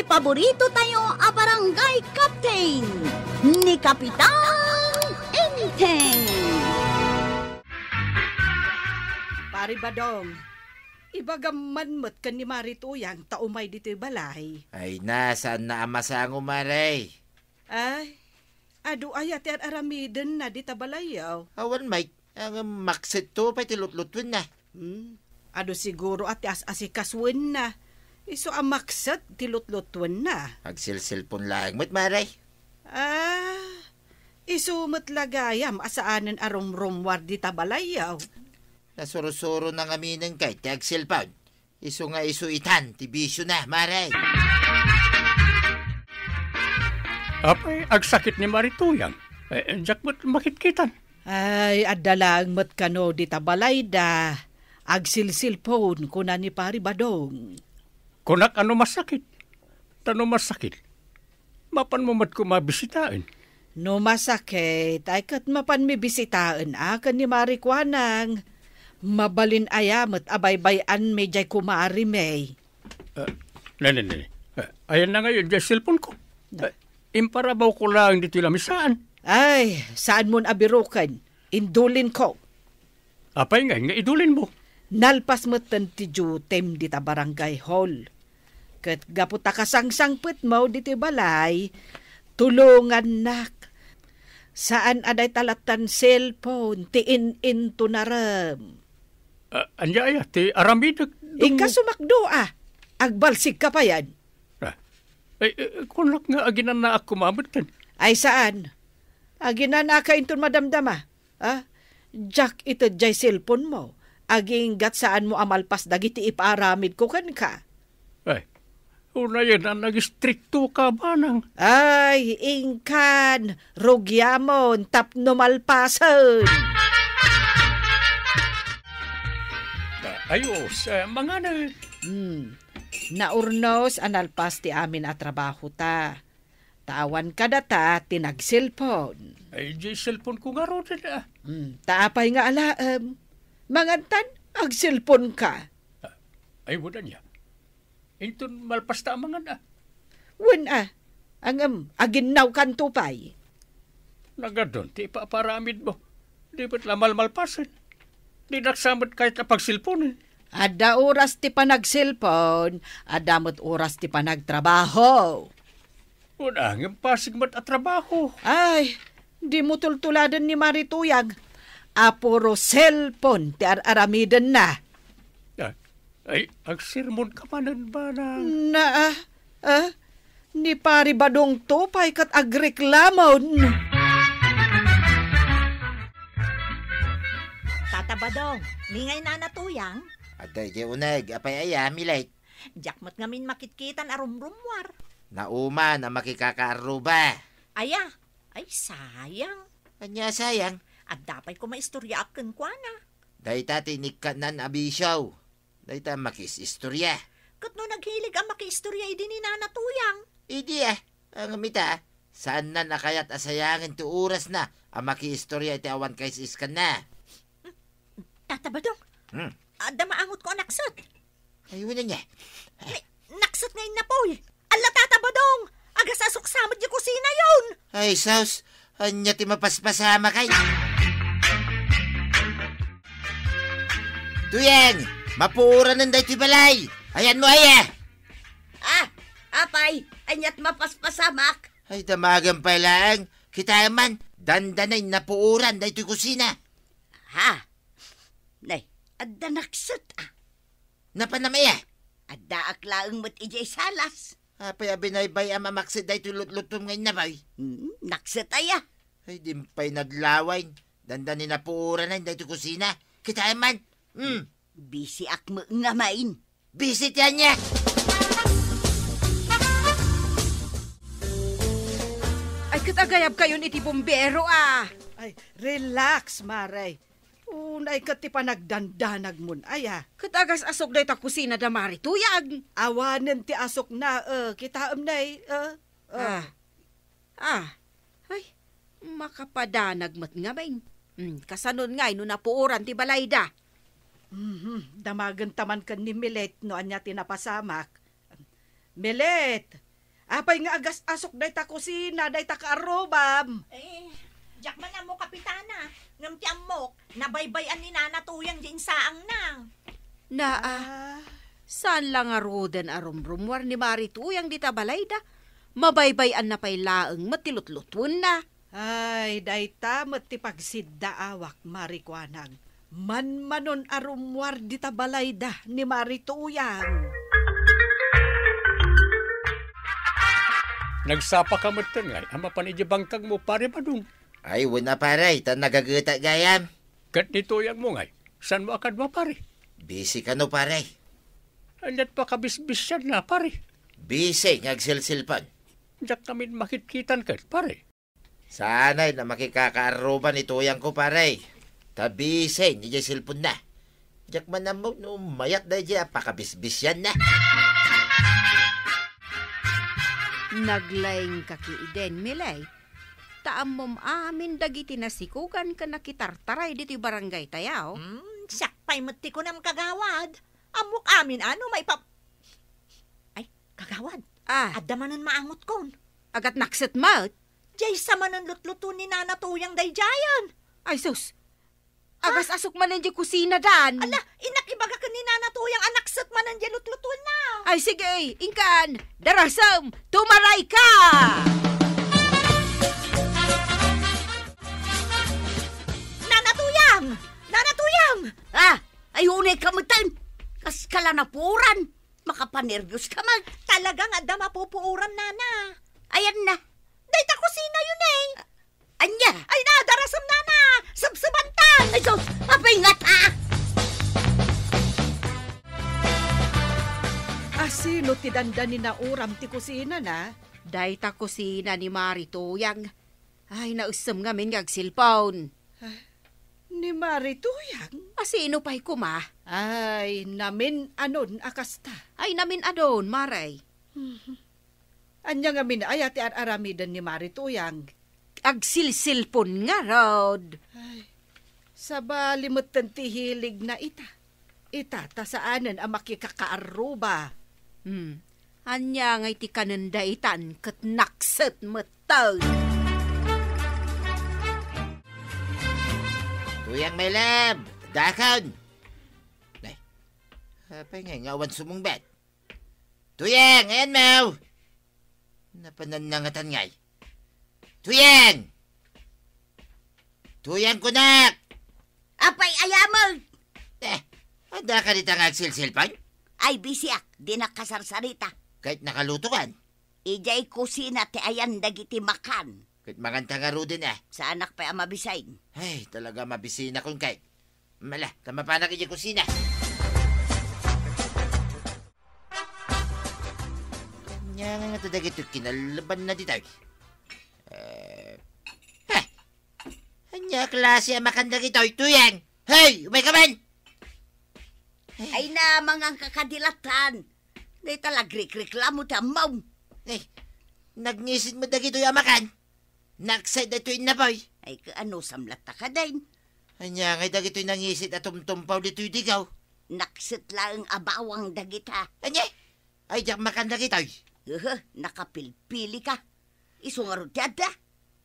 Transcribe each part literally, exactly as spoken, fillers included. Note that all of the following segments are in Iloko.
Paborito tayo a barangay captain, ni Kapitan Enteng. Pari Badong, ibagam man met ken ni Mari Tuyang ta umay ditoy balay. Ay na, saan na a masango, Mare? Ay, adu aya ti ar-aramidenna dita balayyo? Awan, Mike. Ngem maksetto pay ti lutlutuenna. Hmm. Adu siguro a ti as-asikasuenna. Isu a makset ti lutlutuenna. Agselselpon laeng met, Mare. Ah, isu met la gayam a saanen a rumrummuar dita balayyo. Nasursuro na ngamin kay ti agselpon. Isu nga isu itan ti bisiona, Mare. Apay, agsakit ni Mari Tuyang? Eh, diak met makitkitan. Ay, adda laeng met kano dita balayda. Agsilsilpon, kuna ni Pari Badong. Kunak a no masakit. Ta no masakit, mapanmo met koma bisitaen. No masakit, ay ket mapanmi bisitaen a ken ni Mari Kuanang. Mabalin aya met a baybay-anmi jay kumarimi. Ah, nene, nene. Ah, ayanna ngayon jay cellphone ko. Na- Ah, imparabawko laeng ditoy lamisaan. Ay, saanmon a biroken. Indulinko. Apay ngay nga idulinmo? Nalpas metten ti diotem dita barangay hall. Ket gapu ta kasangsangpetmo ditoy balay, tulongannak. Saan a dayta lattan cellphone ti in-intunarem. Ah, ania aya ti aramidek? Dum- Inka sumakdo, a. Agbalsigka payen. Ah, ay, eh, kunak nga aginanaak koma metten. Ay saan. Aginanaaka inton madamdama. Ah, diak ited jay cellphone mo. Aginggat saanmo a malpas dagiti ipaaramidko kenka. Ay, unayen a nagistrikto ka, Manang. Ay, inkan, rugiamon tapno malpasen. Ah, ayos, eh, manganen. Hmm. Naurnos a nalpas ti amin a trabaho ta. Ta awan kadata ti nagselpon. Ay, di selpon ko ngaruden, ah. Hmm, ta apay nga alaem? Mangantan, agselpon ka. Ah, ay, wala niya. Inton malpas ta a mangan, ah. Wen, ah. Ngem, aginnaw kanto pay. Nagadon ti ipaparamid mo. Di met la malmalpasen. Dinak sa met kayat a pagselponen. Adda oras ti panagselpon, adda met oras ti panagtrabaho. Wen, ngem pasig met a trabaho. Ay, dimo tultuladen ni Mari Tuyang. A puro selpon ti ar-aramidenna. Ah, ay, agsermon ka manen, Manang. Na, ah, ah, ni Pari Badong to pay ket agreklamon. Tata Badong, ni ngay Nana Tuyang? Adda idiay uneg, apay aya, Milet? Diak met ngamin makitkitan a rumrummuar. Nauman a makikakaarruba. Aya, ay sayang. Ania sayang? Adda pay koma istoryaak kenkuana. Dayta ti inikkan-an a bisio. Dayta makiis-istorya. Ket no naghilig a makiistorya idi ni Nana Tuyang. Idi, ah. Ngem ita, saannan a kayat a sayangen ti orasna a makiistorya iti awan kais-iskanna. Tata Badong, hmm, adda maangotko a nakset. Ay, wen ania. Ni-, nakset nga innapoy. Alla, Tata Badong, agas-asok sa met di kusinayon. Ay, sus, ania ti mapaspasamak ay? Tuyang, mapuoranen daytoy balay. Ayanmo aya? Ah, apay, aniat mapaspasamak? Ay, damagan pay laeng. Kitaem man, dandana innapuoran daytoy kusina. Ha? Nay, adda nakset, ah. Napanam aya? Addaak laeng met idiay salas. Apay a binaybay-am a makset daytoy lutlutom nga innapoy? Hmm, nakset aya. Ay, dimpay nadlawayen. Dandani napuoranen daytoy kusina. Kitaem man. Hmm. Bisiak met ngamin. Bisi ti ania? Ay, ket agayabkayon iti bumbero, ah. Ay, relax, Mare. Unay ket ti panagdandanagmon aya. Ket agas-asok dayta kusina da Mari Tuyang. Awanen ti asokna, eh, kitaem nay, eh, eh. Ah. Ah. Ay, makapadanag met ngamin. Hmm, kasanon ngay no napuoran ti balayda? Mhm, damagenta man ken ni Milet no ania ti napasamak. Milet, Apay nga agas-asok dayta kusina, dayta kaarrubam? Eh, diak man ammo, Kapitana. Ngem ti ammok, nabaybay-an ni Nana Tuyang diay insaangna. Naa, Ah. saan la ngaruden a rumrumuar ni Mari Tuyang dita balayda? Mabaybay-anna pay laeng met ti lutlutuenna. Ay, dayta met ti pagsiddaawak, Mari Kuanang. Manmanon a rummuar dita balayda ni Mari Tuyang. Nagsapaka metten ngay a mapan idiay bangkagmo, Pare Badong? Ay, wen a, pare, ta nagagetak gayam. Ket ni Tuyangmo ngay, saanmo a kadua, pare? Busy kano, pare? Ania't pakabisbisianna, pare? Busy nga agselselpon. Diak ngamin makitkitan ket, pare. Saanay a makikakaarruba ni Tuyangko, pare. Ta busy idiay selponna. Diak man ammo no mayat daydiay a pakabisbisianna. Naglaingka ketdin, Milay. Ta ammom amin dagiti nasikogan ken nakitartaray ditoy barangaytayo. Hmm, siak pay met ti kunam, kagawad. Ammok amin a no maipa-, ay, kagawad. Ah. Adda manen maangotkon. Agatnakset met. Diay sa manen lutluto ni Nana Tuyang daydiayen. Ay, sus! Agas-asok manen diay kusina, dan. Ala, innak ibaga ken ni Nana Tuyang a nakset manen diay lutlutuenna. Ay, sige, inkan, darasem, tumarayka! Nana Tuyang! Nana Tuyang! Ah, ay, unay ka metten. Kas ka la napuoran. Makapanerbios ka man. Talaga nga adda mapupuoran, Nana. Ayan na. Dayta kusinayo, ne. Ania? Ay na, darasem, Nana. Sebsebantan. Ay, sus, apay nga ta? Asino ti dandani nauram ti kusinana? Dayta kusina ni Mari Tuyang. Ay, naessem ngamin nga agselpon. Ah, ni Mari Tuyang? Asino pay koma? Ay, namin-anon a kasta. Ay, namin-anon, Mari. Mhm. Ania ngamin aya ti ar-aramiden ni Mari Tuyang? Agselselpon ngarud. Ay, sabali metten ti hiligna ita. Ita ta saanen a makikakaarruba. Hmm. Ania ngay ti kanen daytan ket nakset metten? Tuyang, my love, dakon. Ay, apay ngay nga awan sumungbat? Tuyang, ayanmo! Napanannangatan ngay. Tuyang! Tuyang, kunak! Apay, ayamen! Eh, adda ka dita nga agselselpon? Ay, bisiak, dinak kasarsarita. Ket nakalutokan? Idiay kusina ti ayan dagiti makan. Ket manganta ngaruden, a? Saanak pay a mabisin. Ay, talaga mabisinakon kay. Mala, ta mapanak idiay kusina. Ania nga ito dagitoy kinalabanna ditoy? Eh, ha? Ania klase a makan dagitoy, Tuyang? Hey, umayka man! Ay na, manganka kadi latta. Dayta la agrikreklamo ti ammom. Eh, nagngisit met dagitoy a makan. Nakset daytoy innapoy. Ay, kaano, samlat ta kadin? Ania ngay dagitoy nangisit a tumtumpaw ditoy digaw? Nakset laeng a bawang dagita. Ania? Ay, diak makan dagitoy. Uhu, nakapilpili ka. Isu ngarud ti adda.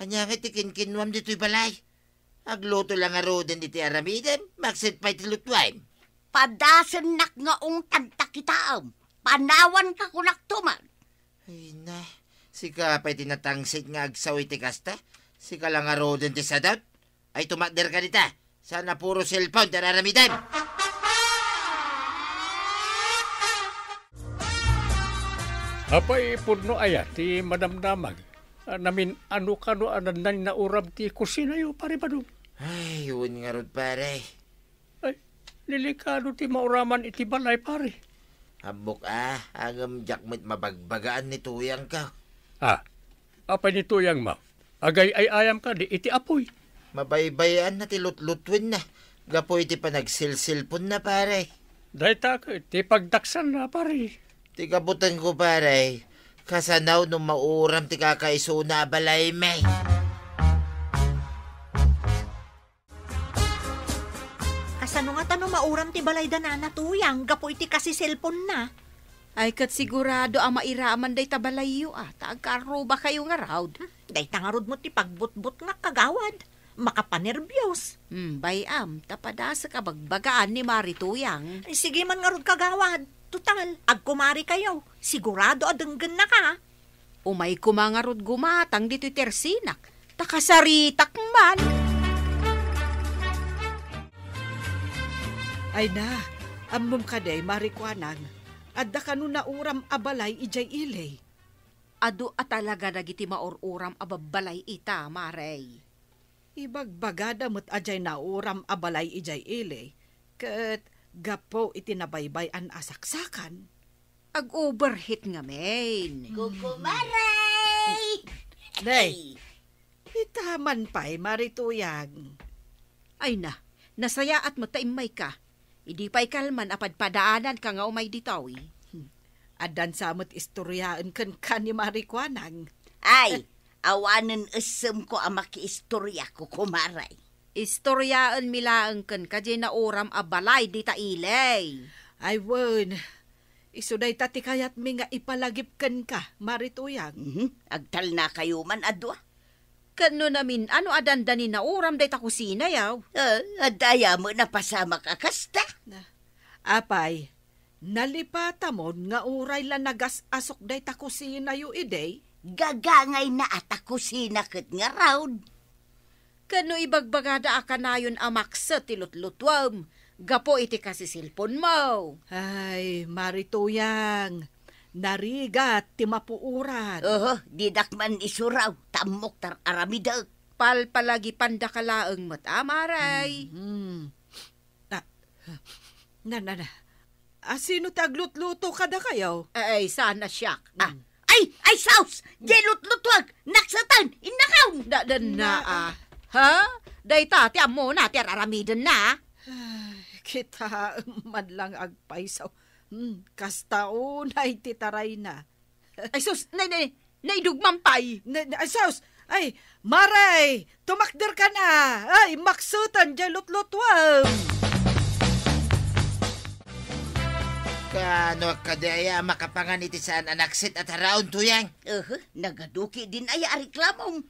Ania ngay ti kinkinnuam ditoy balay? Agluto la ngaruden iti aramidem, makset pay ti lutuem. Padasennak nga ungtad ta kitaem. Panawanka, kunak tuman. Ay na, sika pay ti natangsit nga agsaw iti kasta? Sika la ngaruden ti sadot? Ay, tumakder ka dita. Saan a puro cellphone ti ar-aramidem? Apay, pudno aya ti madamdamag? Namin-ano kano a nannanauram ti kusinayo, Pare Badong? Ay, wen ngarud, pare. Ay, delikado ti mauraman iti balay, pare. Ammok a, ngem diak met mabagbagaan ni tuyangko. Ah, apay ni tuyangmo? Agay-ay-ayam kadi iti apuy? Mabaybay-anna ti lutlutuenna gapu iti panagselselponna, pare. Dayta ket ti pagdaksanna, pare. Ti gabutenko, pare, kasano no mauram ti kakaisuna a balaymi? Kasano ngata no mauram ti balay da Nana Tuyang gapu iti kasiselponna? Ay, ket sigurado a mairaman dayta balayyo, a, ta agkaarrubakayo ngarud. Hmm, dayta ngarud met ti pagbutbutngak, kagawad. Makapanerbios. Hmm, bay-am, ta padasek a bagbagaan ni Mari Tuyang. Ay, sige man ngarud, kagawad. Total, agkumarikayo. Sigurado a denggennaka. Umay koma ngarud gumatang ditoy tersinak, ta kasaritak man. Ay na, ammom kadi, Mari Kuanang, adda kano nauram a balay idiay ili? Adu a talaga dagiti maur-uram a babbalay ita, Mare. Ibagbagada met a diay nauram a balay idiay ili, ket gapu iti nabaybay-an a saksakan. Ag-overheat ngamin. Kukumaray! Nay, itaman pay, Mari Tuyang. Ay na, nasayaat met ta immayka. Idi pay kalman a padpadaananka nga umay ditoy. Hmm. Addan sa met istoryaen kenka ni Mari Kuanang. Ay, awanen essemko a makiistorya, kukumaray. Istoryaenmi laeng kenka diay nauram a balay dita ili. Ay wen, isu dayta ti kayatmi nga ipalagip kenka, Mari Tuyang. Mhm. Agtalnakayo man a dua. Ket no namin-ano a dandani nauram dayta kusinayo? Ah, adda aya met napasamak a kasta? Na, apay, nalipatamon nga uray la nagas-asok dayta kusinayo idi? Gagangayna a ta kusina ket ngarud. Ket no ibagbagada a kanayon a makset ti lutlutuem gapu iti kasiselponmo. Ay, Mari Tuyang, narigat ti mapuoran. Oho, didak man isuraw, ta ammok ta ar-aramidek. Palpalagipandaka laeng met, a, Mare. Mhm. Ah, na, na, na. A, sino ti aglutluto kadakayo? Ay, saan a siak. Ah, mm. Ay, ay, sus! Diay lutlutuek! Nakseten! Innakaw! Da, da, na, ah. Ha? Dayta ti ammona ti ar-aramidenna? Ay, kitaem man lang agpayso. Hmm, kasta unay ti tarayna. Ay, sus! Nay, nay, naidugman pay! Na, na, ay, sus! Ay, Mare! Tumakderkan a! Ay, makseten diay lutlutuem! Kaano kadi aya a makapangan iti saan a naksit a taraon, Tuyang? Uhu, nagaduki din aya a reklamom.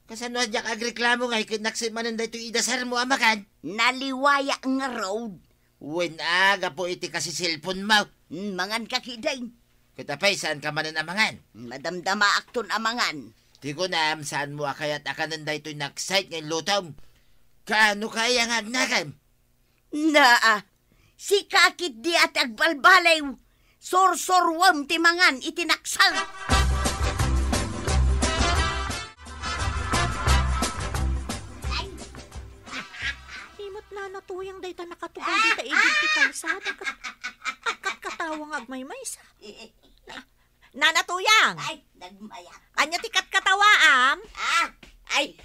Kasano a diak agreklamo nga iket naksit manen daytoy idasarmo a makan? Naliwaya ngarud. Wen a, gapu iti kasiselponmo. Hmm, mangan ka kidin. Ket apay, saan ka manen a mangan? Madamdamaakton a mangan. Ti kunam, saanmo a kayat a kanen daytoy naksait nga inlutom? Kaano kaya nga agnakem? Naa, sika ketdi a ti agbalbaliw. Sursuruem ti mangan iti naksait. Imot Nana Tuyang dayta nakatugay dita idin ti kalsada ket agkatkatawa nga agmaymaysa. Nana Tuyang! Ay, nagmayat. Ania ti katkatawaam? Ah, ay,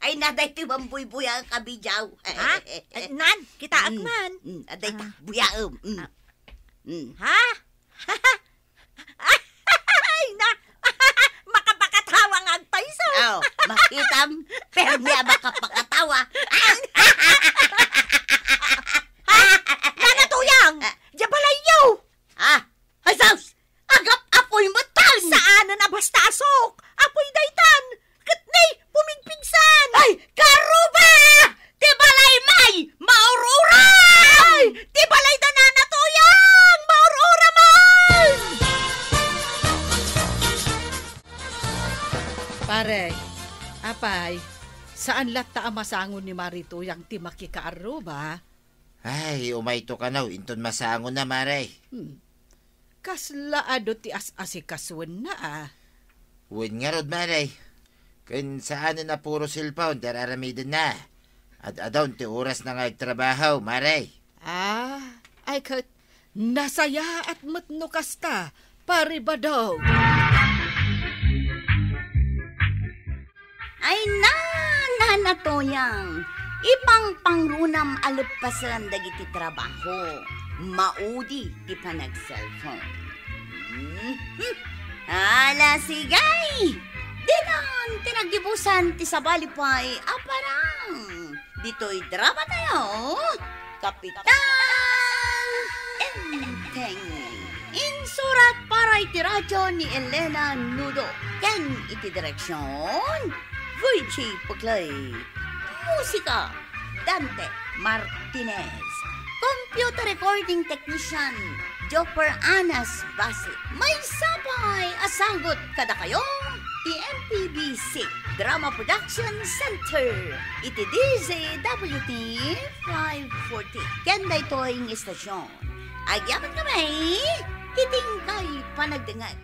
ay, na daytoy bambuy-buya a kabidiaw. Ha? Ay, nan, kitaak man. Mm, mm, adayta, ah, buyaem. Mm. Ah. Mm. Ha? Ay, na, makapakatawa nga agpayso. Oh, makitam, permi a makapakatawa. Ha? Nana Tuyang! Ah. Diay balayyo! Ah, ay, sus! Agap-apuy met tan! Saanen a basta asok! Apuy daytan! Ket ni, pumigpigsan! Ay, karuba! Ti balay may maur-uram! Ay, ti balay da Nana Tuyang! Maur-uram man! Pare, apay, saan latta a masango ni Mari Tuyang ti makikaarruba? Ay, umayto kano, inton masangona, Mare. Hmm. Kasla adu ti as-asikasuenna, a. Wen ngarud, Mare. Ken saanen a puro cellphone ti ar-aramidenna. Ad-adun ti orasna nga agtrabaho, Mare. Ah, ay ket, nasayaat met no kasta, Pare Badong. Ay na, Nana Tuyang, ipangpangrunam a leppasen dagiti trabaho. Maudi ti panag-cellphone. Mhm. Ala, sige! Dinan ti naggibusan ti sabali pay a parang. Ditoy drama tayo, Kapitan Enteng. Surat para iti radio ni Elena Nudo. Ken iti direksion, Virgie Puclay. Musika, Dante Martinez. Computer recording technician, Jopper Anas Basi. Maysa pay a sagut kadakayo ti M P B C Drama Production Center iti D Z W T five forty. Ken daytoy nga istasyon, agyaman kami ti tingkay panagdengngeg.